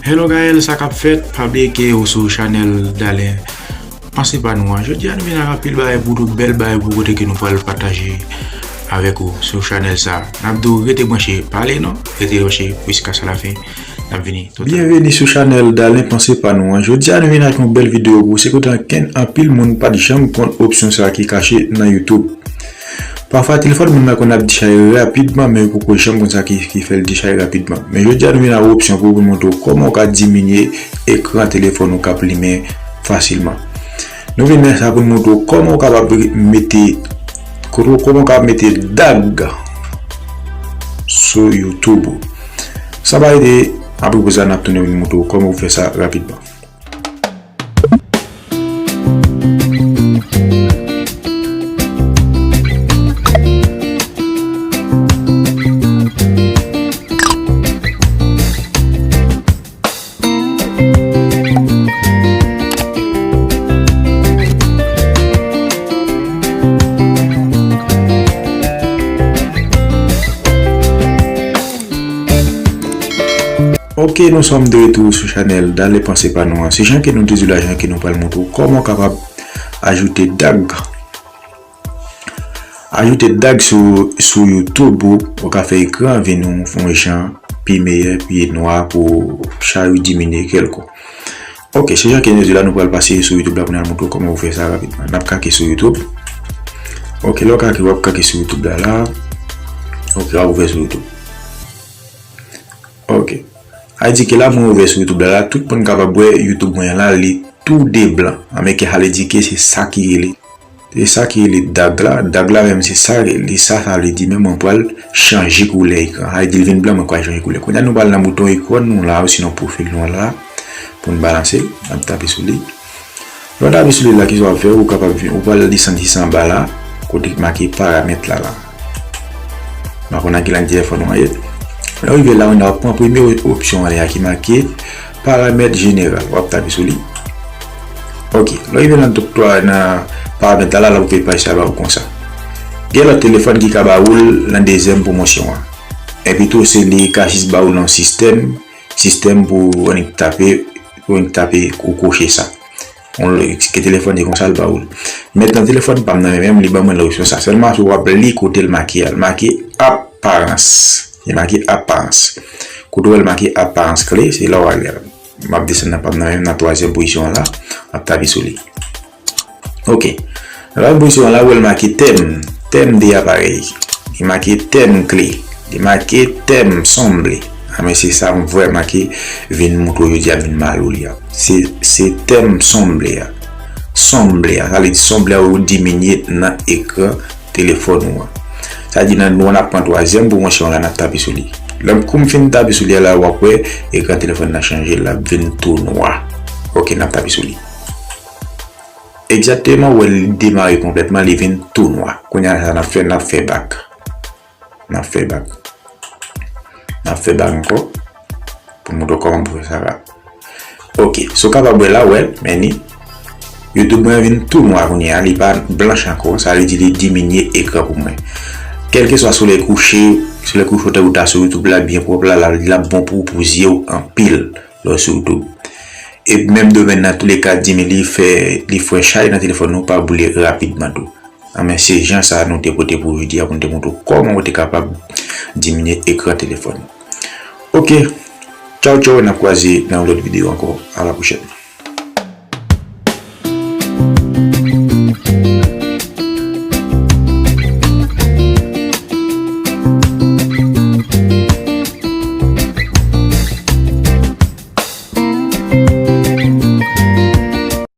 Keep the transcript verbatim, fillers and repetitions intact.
Hello Gaël, sa k ap fèt? Pa bliye ke ou sou chanèl Dalen Panse Pa Nou an. Jodi a nou vin ak anpil bagay pou tout, bèl bagay pou kote ke nou pral pataje avèk ou sou chanèl sa. N ap di w rete branche, pa ale non, rete branche jiskaske la fen. N ap vini. Byenveni sou chanèl Dalen Panse Pa Nou an. Jodi a nou vin ak yon bèl videyo pou se kote ankenn anpil moun pa t janm konn opsyon sa ki kache nan YouTube. Pafwa telefòn moun nan konn ap dechaje rapidman, men yo poko janm konn sa ki, ki fè l dechaje rapidman. Men jodi a nou vin ak opsyon pou, pou montre w kòman w ka diminye ekran telefòn ou k ap limen fasilman. Nou vin nan sa pou n montre w kòman w kapab mete, kòman w kapab mete dag sou YouTube ou. San pa rete, apre poz la n ap tounen vin montre w kòman w fè sa rapidman. Ok, nous sommes de retour sou chanèl Dalen Panse Pa Nou an. Se jan ke nou te di w la, jan ke nou pral montre w kòman w kapab ajoute dag. Ajoute dag sou, sou YouTube ou, ou ka fè ekran vin yon, yon jan pi meyè, pi nwa pou chay ou diminye kèlkonk. Ok, se jan ke nou di la, nou pral pase sou YouTube la pou n al montre w kòman ou fè sa rapidman. N ap kake sou YouTube. Ok, lè w kake, w ap kake sou YouTube la, la. Ok, w ap ouvè sou YouTube. Ok. Sa vle di ke la mwen ouvè sou YouTube la, la, tout moun kapab wè YouTube mwen an la, li tou de blan. Sa vle di ke se sa ki rele, se sa ki rele dag la. Dag la menm se sa, li sa, sa vle di men mwen pral chanje koulè ekran. Sa vle di l vin blan, mwen pral chanje koulè. Kounye a nou pral nan bouton ikòn nou la, osinon pwofil nou la, pou n balanse l, n ap tape sou li. Lè w tape sou li la, kisa w ap fè? Ou kapab vin, ou pral desann jis anba la, kote ki make paramèt la, la. M pa konn nan ki lang telefòn ou an ye. Lè w rive la, w ap pran premye opsyon an la ki make paramèt jeneral. W ap tape sou li. Ok. Lè w rive nan top twa nan paramèt la, la, la, ou veye paj sa ba ou konsa. Gen lòt telefòn ki ka ba ou l nan dezyèm pwomosyon an. Epi tou, se li ka jis ba ou l nan sistèm, sistèm pou w annik tape, pou w annik tape ou koche sa. Yon lè, ke telefòn se konsa l ba ou l. Mentnan telefòn pa m nan men menm, li ban mwen lè opsyon sa. Sèlman si w ap li kote l make a, l make aparans. Li make aparans. Kote w wè l make aparans kle, se la w ale a. M ap desann nan pa m nan menm, nan twazyèm pozisyon an la, m ap tape sou li. Ok. Nan twazyèm pozisyon an la, w wè l make tèm. Tèm de aparèy. Li make tèm kle. Li make tèm sanble. A, men se sa m vrèman ke vin montre w jodi a, vin malouli a. Se, se tèm sanble a. Sanble a. Sa vle di sanble a ou diminye nan ekran telefòn ou an. Sa di nan nou an ap pran twazyèm pwomosyon la, n ap tape sou li. Lè m kou m fin tape sou li a la, w ap wè ekran telefòn nan chanje, l ap vin tou nwa. Ok, n ap tape sou li. Egzakteman, w wè li demare konplètman, li vin tou nwa. Kounye a sa n ap fè, n ap fè bak. N ap fè bak. N ap fè bak ankò. Pou montre w kòman pou fè sa la. Ok, so w kapab wè la, w wè l, men ni. YouTube mwen vin tou nwa kounye a, li pa blanch ankò, sa vle di li diminye ekran pou mwen. Kèlkeswa solèy kouche, solèy kouche ou ta, ou ta sou YouTube la byen pwòp la, la, li ap bon pou, pou zye w anpil lè w sou YouTube. E menm domèn nan, touleka, di men li fè, li fè chay nan telefòn ou, pa boule rapidman tou. A, men se jan sa nou te pote pou jodi a, pou nou te montre w kòman ou te kapab diminye ekran telefòn. Ok. Tchaw, tchaw, n ap kwaze nan yon lòt videyo ankò. A la pwochèn.